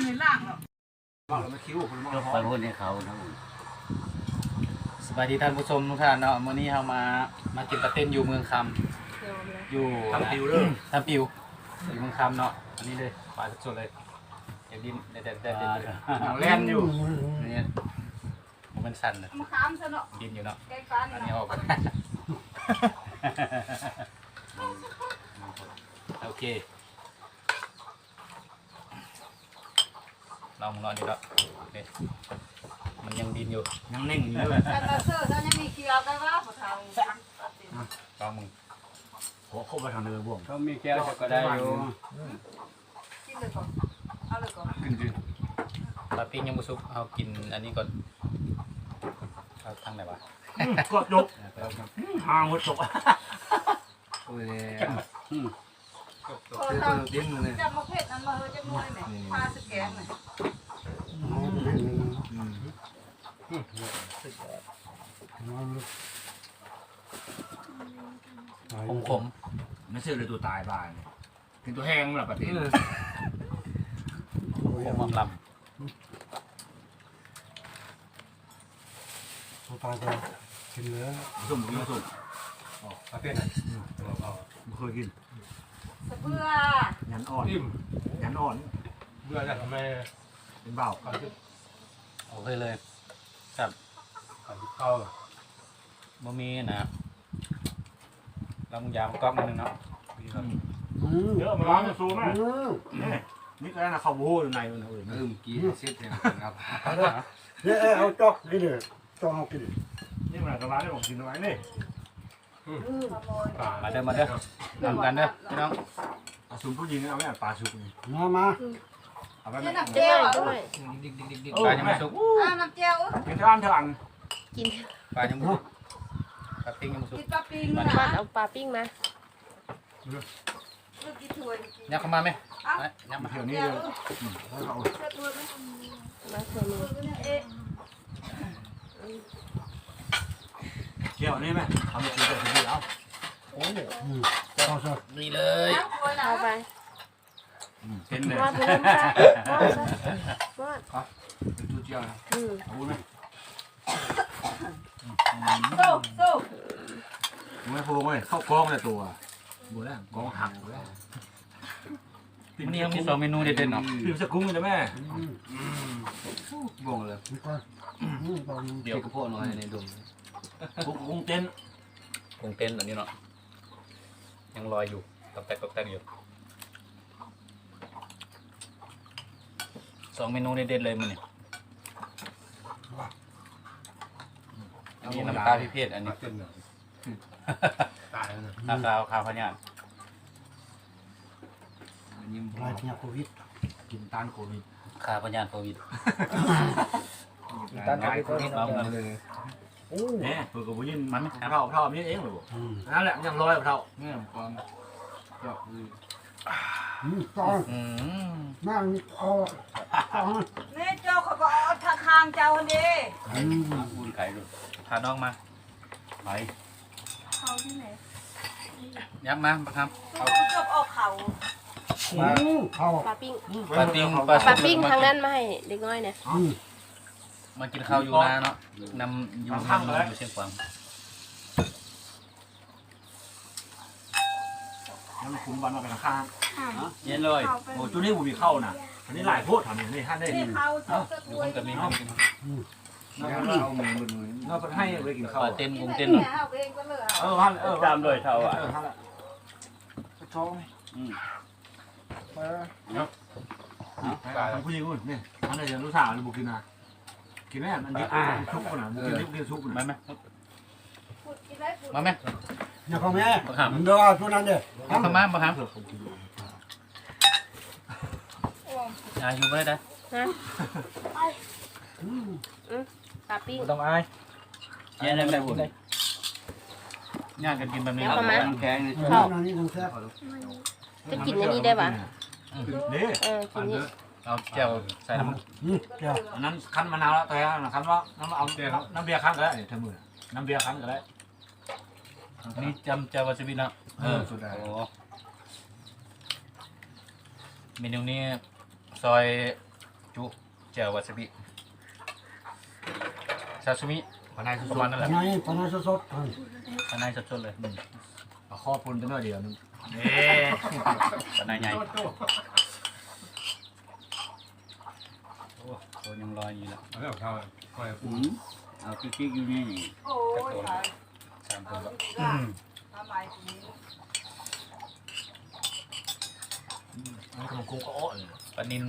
ເວົ້າແລ້ວມັນຄິວ ເພິ່ນມາເອົາ ໄປພຸ້ນໃຫ້ເຂົານະ. ສະບາຍດີທ່ານຜູ້ຊົມທຸກທ່ານເນາະ, ມື້ນີ້ເຮົາມາ ມາກິນປາເຕັນຢູ່ເມືອງຄຳ ຢູ່ ທຳປິວເດີ ທຳປິວ ຢູ່ເມືອງຄຳເນາະ. ອັນນີ້ເລີຍ ປາສົດໆເລີຍ ເຮັດດິນ ແດດໆ ແດດໆ ອ່າ ແລ່ນຢູ່ ນີ້ ບໍ່ແມ່ນສັ່ນນະ ມະຂາມຊະເນາະ ດິນຢູ່ເນາະ ແກງປານີ້ ອັນນີ້ອອກ ໂອເຄ ລອງເນາະ ນີ້ເນາະ ນີ້ ມັນຍັງດິນຢູ່ ຍັງເໜັງຢູ່ ແຕ່ວ່າເສື້ອເຈົ້າຍັງມີເຂີວໄດ້ວ່າ ພໍ່ເຖົ້າ ລອງເບິ່ງ ໂອ້ ຄົບໄວ້ທາງເດີບ່ວງ ເຂົາມີແກ້ວເຈົ້າກໍໄດ້ຢູ່. ກິນເລີຍກ່ອນ ເອົາເລີຍກ່ອນ ກິນຊິ ປາປີ້ງຍັງບໍ່ສຸກ ເຮົາກິນອັນນີ້ກ່ອນ ເອົາທາງໃດວະ ອືມ ກອດຈົກ ເອີ ເປີດ ອືມ ຫາຫົວຈົກ ໂອ້ຍ ແລ້ວ ອືມ ເປີດເຕັມເລີຍ ຈັບມາເຜັດນັ້ນມາເຮີ ຈັກໜ່ວຍແໝ່ ນີ້ ພາສະແກນແໝ່ ອືມ ອືມ ອືມ ຂົມໆ ມັນຊື້ໄດ້ຕົວຕາຍບາດນີ້ ເປັນຕົວແຮງລະປະເທດ ເອີ ໂອ້ ໝາກລຳ ຕົວຕາຍກໍກິນເລີຍ ສົມ ບໍ່ກິນສົມ ປາເຕັນນະ ອືມ ບໍ່ເຄີຍກິນ ສະເບືອ ຍັນອ່ອນ ອີ່ມ ຍັນອ່ອນ ເບື່ອແລ້ວກໍແມ່ ເປັນບ່າວ ໂອເຄເລີຍ ແຊບ ເຂົ້າ ບໍ່ມີນະ ລຳຢາມະກອກໜ້ອຍໜຶ່ງເນາະ ອືມ ເດີ ມາລອງສູນະ ອືມ ນີ້ ນີ້ກໍໄດ້ນະ ເຂົ້າບໍ່ຮູ້ຢູ່ໃນມັນເອີຍ ເອີ ກິນເສັດແລ້ວກັນຄັບ ເອົາຈອກນີ້ເດີ ຈອກເຮົາກິນ ນີ້ມັນກະວ່າໄດ້ຂອງກິນໄວ້ນີ້ ອືມ ມາເດີ ມາເດີ ນຳກັນເດີພີ່ນ້ອງ ອາ ຊຸມຜູ້ຍິງເອົາໄວ້ປາສຸກນີ້ ມາ ມາ ເອົາໄວ້ ກິນນ້ຳແຈ່ວ ເອົາ ປາຍັງບໍ່ສຸກ ອ່າ ນ້ຳແຈ່ວ ກິນເທື່ອອັນເທື່ອອັນ ກິນ ປາຍັງບໍ່ສຸກ ປາປີ້ງຍັງບໍ່ສຸກ ກິນປາປີ້ງ ມາ ເອົາປາປີ້ງມາ ເອີ ກິນຖ້ວຍ ຍັບເຂົ້າມາແມ່ ເອົາ ໄປ ຍັບມາ ແຖວນີ້ເດີ ເອົາ ມາເທື່ອໜຶ່ງ ແຈ່ວນີ້ແມ່ ເອົາມາກິນແຈ່ວນີ້ເອົາ ໂອ້ ອືມ ເອົາຊະ ນີ້ເລີຍ ເອົາໄປ ອືມ ເປັນແບບ ມອດ ມອດ ມອດ ເປັນຕູ້ແຈ່ວນະ ອືມ ເອົາໄປ ໂຕ ໂຕ ໂອ້ຍ ໂອ້ຍ ເຂົ້າກ້ອງແລ້ວໂຕ ບໍ່ແລ້ວ ກ້ອງຫັກແລ້ວ ມື້ນີ້ເຮົາມີສອງເມນູເດັດໆເນາະ ປີ້ງສະກຸ້ງເດີແມ່ ອືມ ອືມ ບໍ່ເລີຍ ດຽວກະເພາະນ້ອຍໃນດົມ ກຸ້ງເຕັ້ນ ກຸ້ງເຕັ້ນອັນນີ້ເນາະ ຍັງລອຍຢູ່ ຕອກແຕກຕອກແຕກຢູ່ ສອງເມນູເດັດໆເລີຍມື້ນີ້ ອັນນີ້ນ້ຳຕາພິເພດ ອັນນີ້ ຕາຍແລ້ວນະ ຕາຂາວ ຂາວພະຍາດ ລາຍພະຍາດໂຄວິດ ກິນຕ້ານໂຄວິດ ຂ້າພະຍາດໂຄວິດ ກິນຕ້ານໂຄວິດ ເອົາເງິນເລີຍ ໂອ້ ແນ່ ເພິ່ນກໍບໍ່ຍິນ ມັນເຖົ້າ ເຖົ້າມີເອງເລີຍບໍ່ ອືມ ນັ້ນແຫຼະ ມັນຍັງລອຍເຖົ້າ ແມ່ນກ່ອນ ເຈາະ ອືມ ອືມ ຕ້ອງ ອືມ ນັ້ນ ເອົາ ຕ້ອງ ແມ່ເຈົ້າ ເຂົາກໍເອົາທາງຂ້າງເຈົ້າຫັ້ນເດ້ ອືມ ອາ ອຸ່ນໄຂ່ລູກ ພານ້ອງມາ ໄປ ເຂົາທີ່ໄຫນ ຍັບມາບັກຄຳ ເຂົາຈົບອອກເຂົາ ອືມ ເຂົ້າ ປາປີ້ງ ປາປີ້ງ ປາ ປາປີ້ງທາງນັ້ນມາໃຫ້ເດັກນ້ອຍແດ່ ອືມ ມາກິນເຂົ້າຢູ່ນາເນາະ ນຳ ຢູ່ ຢູ່ຊຽງຂວາງ ມັນຄຸມບັນມາໄປທາງຂ້າງ ອືມ ເຢັນເລີຍ ໂອ້ ຈຸນີ້ບໍ່ມີເຂົ້ານະ ອັນນີ້ຫຼາຍໂພດ ອັນນີ້ ນີ້ ຫັ້ນເດ້ ນີ້ເຂົ້າ ເຈົ້າກໍຖ້ວຍ ຢູ່ພຸ້ນກໍມີ ອືມ ເນາະ ເພິ່ນໃຫ້ໄວ້ກິນເຂົ້າ ເຕັມກຸ້ງເຕັນເນາະ ເອີ ຫັ້ນ ເອີ ຕາມດ້ວຍເຖົ້າ ເອີ ຫັ້ນລະ ຊອງ ອືມ ເອີ ເອົາ ເອົາ ຜູ້ຍິງພຸ້ນ ນີ້ ອັນນີ້ລູກສາວບໍ່ກິນນະ ກິນແມ່ ອັນນີ້ ອ່າ ສຸກພຸ້ນນະ ບໍ່ກິນດິບ ກິນສຸກພຸ້ນນະ ມາແມ່ ມາແມ່ ຢ່າເຂົ້າແມ່ ບັກຫຳ ເດີ ໂຕນັ້ນເດ້ ເຂົ້າມາ ບັກຫຳ ອ່າ ຢູ່ບໍ່ໄດ້ ຮະ ອືມ ອືມ ປາປີ້ງ ບໍ່ຕ້ອງອາຍ ກິນໄດ້ບໍ່ ກິນໄດ້ ຍ່າງກັນກິນແບບນີ້ ແລ້ວເຂົ້າມາ ນ້ຳແຂງນີ້ ເຂົ້າ ອັນນີ້ຂອງແຊບ ຈະກິນອັນນີ້ໄດ້ຫວາ ເດ້ ເອີ ກິນນີ້ ເອົາແຈ່ວໃສ່ນຳ ນີ້ແຈ່ວ ອັນນັ້ນຄັ້ນມະນາວແລ້ວ ແຕ່ອັນນັ້ນຄັ້ນວ່າ ນ້ຳ ເອົາແຈ່ວ ນ້ຳເບຍຄັ້ນກໍໄດ້ ເທື່ອມື້ ນ້ຳເບຍຄັ້ນກໍໄດ້ ອັນນີ້ຈຳແຈ່ວວາຊາບິເນາະ ເອີ ສຸດຍອດ ໂອ້ ເມນູນີ້ ຊອຍ ຈຸ ແຈ່ວວາຊາບິ ຊາຊູມິ ປາໃນສົດໆ ປະມານນັ້ນແຫຼະ ປາໃນ ປາໃນສົດໆ ປາໃນສົດໆ ເລີຍ ອືມ ປາຄໍ່ປົນໄປໜ້ອຍດຽວໜຶ່ງ ເດ້ ປາໃນໃຫຍ່ ໂອ້ ໂຕຍັງລອຍຢູ່ລະ ເອົາແລ້ວເທົ່າ ອືມ ເອົາຕິກໆ ຢູ່ໃນນີ້ ໂອ້ຍ ສາມໂຕລະ ອືມ ປານິນ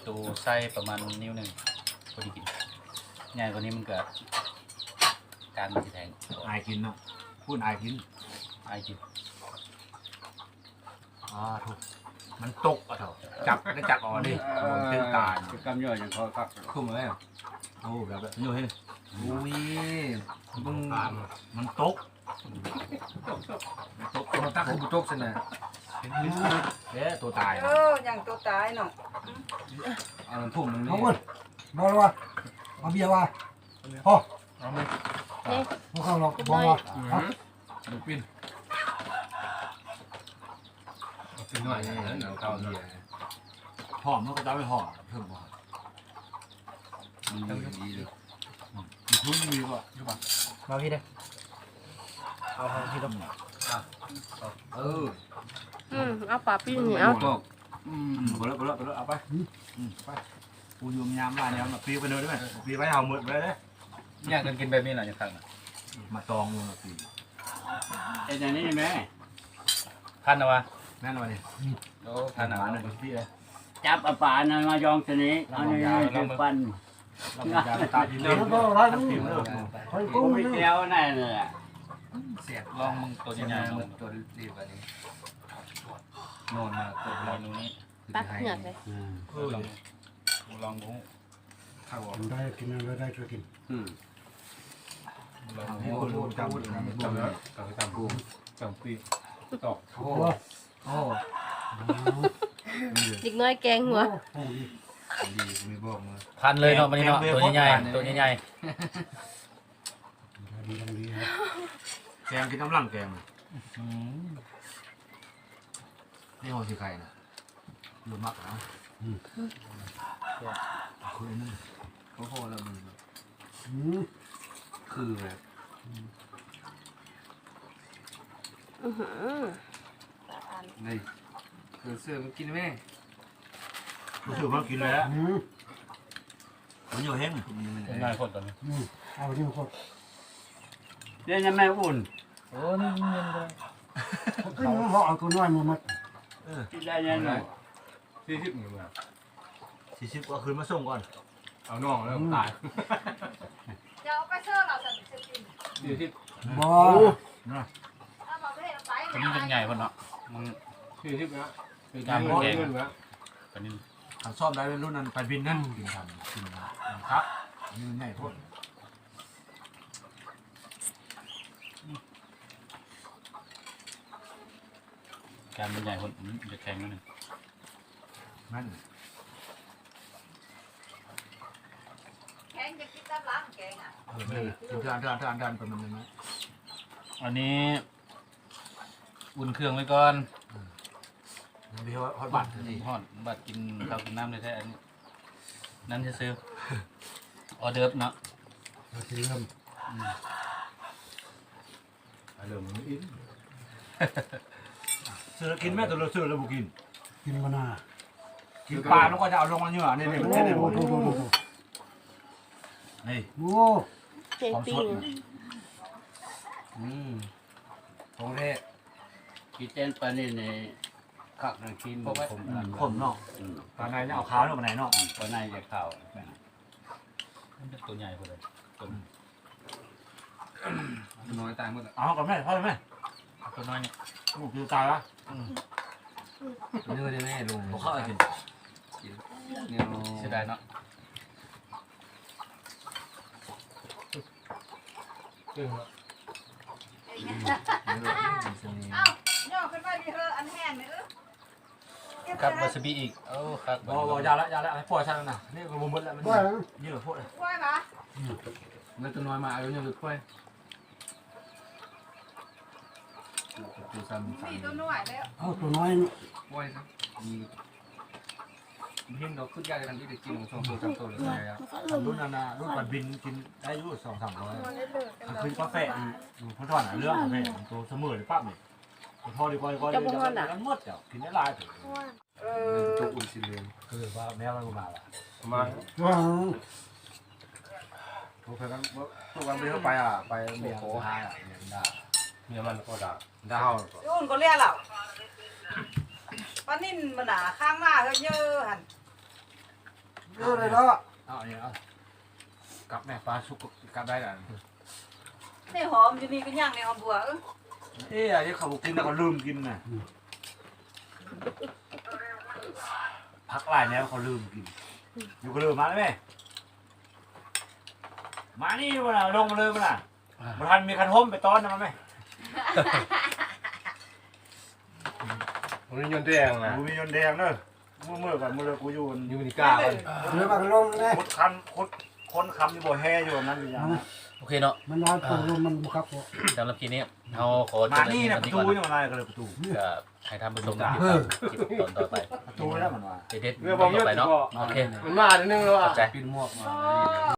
ໂຕໄຊປະມານນິ້ວໜຶ່ງ ພໍດີກິນ ໃຫຍ່ກວ່ານີ້ມັນກະ ການມັນຊິແທງ ອາຍກິນເນາະ ພຸ້ນອາຍກິນ ອາຍກິນ ອາ ໂທ້ ມັນຕົກອະເຖົ້າ ຈັບໄດ້ຈັບເອົາເດ້ ເອີ ມັນຕື່ນຕາຍ ຄືກຳຍ່ອຍຍັງພໍຄັກ ຄຸ້ມເລີຍ ໂອ້ ແບບ ແບບ ໂອ້ຍ ໂອ້ຍ ມັນຕົກ ຕົກ ຕົກ ຕັກຄືບໍ່ຕົກຊັ້ນນະ ເດ້ ໂຕຕາຍ ເອີ ຍັງໂຕຕາຍເນາະ ເອົານ້ຳຖ້ວມມັນນີ້ ເອົາເວີ້ຍ ບໍ່ລະວ່າ ເອົາເບຍວ່າ ພໍ ເອົາມາ ບໍ່ເຂົ້າດອກ ບໍ່ວ່າ ອືມ ຫາ ບໍ່ປິ່ນ ເອົາຂຶ້ນໜ້ອຍ ເອົາເຂົ້າເບຍ ຫອມ ມັນກໍຈະໄປຫອມ ເພີ່ມບໍ່ ອືມ ດີເລີຍ ອືມ ຢູ່ພຸ້ນມີບໍ່ ຢູ່ບໍ່ ມາພີ້ເດີ້ ເອົາທາງພີ້ເດີ້ ອ່ະ ເອີ ອືມ ເອົາປາປີ້ງນີ້ ເອົາ ອືມ ບໍ່ເລີຍ ບໍ່ເລີຍ ບໍ່ເລີຍ ເອົາໄປ ອືມ ອືມ ໄປ ປູຍາມໆ ຫຼາຍແນວ ມາປີ້ໄປເດີ ມາປີ້ໄວ້ເຮົາໝົດໄວ້ເດີ ຍ່າງກັນກິນແບບນີ້ລະ ຢ່າຄັກນະ ມາຕອງຢູ່ ມາປີ້ ເຮັດຫຍັງນີ້ແມ່ ພັນເອົາວະ ແມ່ນແລ້ວນີ້ ໂອ້ ພັນເອົາ ມາເດີ ປີ້ເອີຍ ຈັບເອົາປາອັນນັ້ນມາຢອງຊະນີ້ ອັນນີ້ ລະວັງຢາ ລະວັງ ປັນ ລະວັງຢາ ຕາພິມເດີ ຕາພິມເດີ ໄປກຸ້ງ ແລ້ວນັ້ນແຫຼະ ແຊບ ລອງເບິ່ງໂຕໃຫຍ່ໆ ເບິ່ງໂຕດີບາດນີ້ ນອນມາໂຕ ລອງດູນີ້ ຕັກເຫືອກເລີຍ ອືມ ເອີ ລອງ ລອງເບິ່ງ ໄດ້ກິນ ໄດ້ ໄດ້ຊ່ວຍກິນ ອືມ ລອງດູ ຈຳ ຈຳ ຈຳ ຈຳປີ ຕອກ ໂອ້ ໂອ້ ເດັກນ້ອຍແກງຫົວ ໂອ້ ດີ ດີ ມີບອກມາ ພັນເລີຍເນາະ ບາດນີ້ເນາະ ໂຕໃຫຍ່ໆ ໂຕໃຫຍ່ໆ ແກງກິນນ້ຳຫຼັງແກງ ອືມ ນີ້ຫົວສີໄຂ່ນະ ບໍ່ມັກນະ ອືມ ຄືນັ້ນ ໂອ້ໂຫ ແລ້ວມັນ ອືມ ຄືແບບ ອື ອືຫື ນີ້ ເສືອມາກິນແມ່ ເສືອມາກິນແລ້ວ ອືມ ມັນຢູ່ແຮງ ງ່າຍໂພດຕອນນີ້ ອືມ ເອົານີ້ໂພດ ເຮັດຫຍັງແມ່ອຸ່ນ ໂອ້ ນີ້ເຢັນໆ ກໍໄດ້ ຄືເຮົາເອົາຕົວນ້ອຍມາໝົດ ເອີ ກິນໄດ້ແນ່ນອນ ສີ່ສິບນີ້ ສີ່ສິບ ເອົາຄືນມາສົ່ງກ່ອນ ເອົານ້ອງແລ້ວ ອືມ ຕາຍ ຈະເອົາໄປເຊີລາວຊັ້ນ ສີ່ສິບ ບໍ່ ໂອ້ ນະ ເອົາມາເຮັດໄປ ມັນຍັງໃຫຍ່ພຸ້ນເນາະ ມັນ ສີ່ສິບ ນະ ການແກງ ປານິນ ຄັນຊ້ອມໄດ້ລຸ້ນນັ້ນໄປບິນນັ້ນ ກິນທັນ ກິນຄັກ ອັນນີ້ມັນໃຫຍ່ໂພດ ການມັນໃຫຍ່ພຸ້ນ ອືມ ຈະແຂງໜ້ອຍໜຶ່ງ ນັ້ນ ແຂງຈະກິນຕາມຫຼັງແກງອະ ເອີ ເດີ ເດີ ເດີ ເດີ ເດີ ປະມານນັ້ນນະ ອັນນີ້ ອຸ່ນເຄື່ອງໄວ້ກ່ອນ ອືມ ຍັງບໍ່ຮອດ ຮອດບາດເທື່ອນີ້ ຮອດບາດກິນເຂົ້າກິນນ້ຳແທ້ໆ ອັນນີ້ ນັ້ນຊື່ໆ ອໍເດີບເນາະ ເຮົາຊິເລີ່ມ ອືມ ເລີ່ມອີກ ເສືອກິນແມ່ ຕົວເສືອລະບໍ່ກິນ ກິນບໍ່ນາ ກິນປາ ແລ້ວກໍຈະເອົາລົງເຫຍື່ອ ນີ້ ນີ້ ນີ້ ນີ້ ໂອ້ ໂອ້ ຂອງສົດ ອືມ ຂອງແທ້ ກິນແຕ່ນປານິນນີ້ຄັກນະ ກິນ ເພາະວ່າ ມັນ ອືມ ຂົມເນາະ ອືມ ປາໃນນີ້ເອົາຂາວເນາະ ປາໃນເນາະ ອືມ ປາໃນຈະຂາວ ມັນເປັນຕົວໃຫຍ່ພຸ້ນເລີຍ ຕົວ ອືມ ຕົວນ້ອຍຕາຍໝົດລະ ເອົາກັບແມ່ ພໍແລ້ວແມ່ ເອົາຕົວນ້ອຍນີ້ ໂອ້ ຕາຍລະ ອືມ ເນື້ອໄດ້ແມ່ລົງ ບໍ່ເຂົ້າໃຫ້ກິນ ກິນ ແນວ ເສຍດາຍເນາະ ເອີ ເອົ້າ ຍໍຂຶ້ນມາດີເຮີ ອັນແຫ້ງນີ້ ເອີ ກັບວາຊາບິອີກ ໂອ້ ຄັກ ບໍ່ ບໍ່ ຢ່າລະ ຢ່າລະ ໃຫ້ປ່ອຍຊັ້ນນະ ນີ້ກໍບໍ່ໝົດລະ ມັນເຍອະໂພດ ປ່ອຍຫວາ ອືມ ເງິນຕົວນ້ອຍມາ ເອົາເງິນໄປປ່ອຍ ຕົວຊັ້ນ ມີຕົວນ້ອຍແລ້ວ ເອົາຕົວນ້ອຍ ປ່ອຍຊະ ມີ ເຫັນດອກ ຄືຢາກກັນທີ່ໄດ້ກິນສອງໂຕສາມໂຕເລີຍ. ລຸ້ນນັ້ນນະ ລຸ້ນປາບິນກິນໄດ້ຢູ່ສອງສາມຮ້ອຍ. ຄືປາແປະຢູ່ ຢູ່ພຸ້ນທ່ອນນະ ເລື່ອງປາແປະໂຕສະເໝີໄດ້ປັບນີ້ ພໍດີກວ່າ ພໍດີກວ່າ ເຈົ້າບໍ່ຮ້ອນດະ ມັນໝົດແລ້ວ ກິນໄດ້ຫຼາຍເຕີບ. ເອີ ໂຕອຸ່ນສີເຫຼືອງ ຄືວ່າແມວມັນບໍ່ມາລະ ມາ ວ້າວ ໂທໄປນຳ ໂທໄປນຳ ໄປອ່ະ ໄປເມຍ ໂອ້ໂຫ ຫາເມຍ ເມຍມັນກໍດ່າ ດາວ ອຸ່ນກໍເລຍລາວ ປານິນມັນນະ ຄ້າງມາເຮີດເຍີຫັ້ນ ເອີ ໄດ້ເນາະ ເອົາອັນນີ້ເອົາ ກັບແມ່ ປາສຸກກໍກັບໄດ້ລະ ໃນຫອມຢູ່ນີ້ກໍຍັງ ໃນຫອມບົວ ເອີ ເອີ ອັນນີ້ເຂົາບໍ່ກິນແລ້ວ ເຂົາລືມກິນນະ ອືມ ຜັກຫຼາຍແນວເຂົາລືມກິນ ຢູ່ກໍລືມ ມາແລ້ວແມ່ ມານີ້ ມາລະ ລົງມາເລີຍ ມາລະ ອ່າ ບໍ່ທັນມີຄັນຮົ່ມໄປຕ້ອນນຳມັນແມ່ ບໍ່ມີຍົນແດງນະ ບໍ່ມີຍົນແດງເດີ ມື້ ມື້ກ່ອນ ມື້ລະກູຢູ່ ຢູ່ເມກາກ່ອນ ເດີບັກລົມເດ້ ຄົນຄຳ ຄົນ ຄົນຄຳຢູ່ບໍ່ແຮ່ຢູ່ອັນນັ້ນຢູ່ຫຍັງນະ ໂອເຄເນາະ ມັນນອນໂຕລົມມັນບໍ່ຄັກບໍ່ ສຳລັບຄລິບນີ້ເຮົາຂໍຈົບໄວ້ ມານີ້ນະ ປະຕູນີ້ ມາລາຍກໍເລີຍປະຕູ ກໍໃຫ້ທ່ານຜູ້ຊົມຕິດຕາມຄລິບຕອນຕໍ່ໄປ ປະຕູແລ້ວມັນວ່າ ເດັດໆ ເມື່ອບອກຍົດ ຕໍ່ໄປເນາະ ໂອເຄ ມັນມາເທື່ອໜຶ່ງແລ້ວວ່າ ຂອບໃຈ ປິ່ນໝວກມາ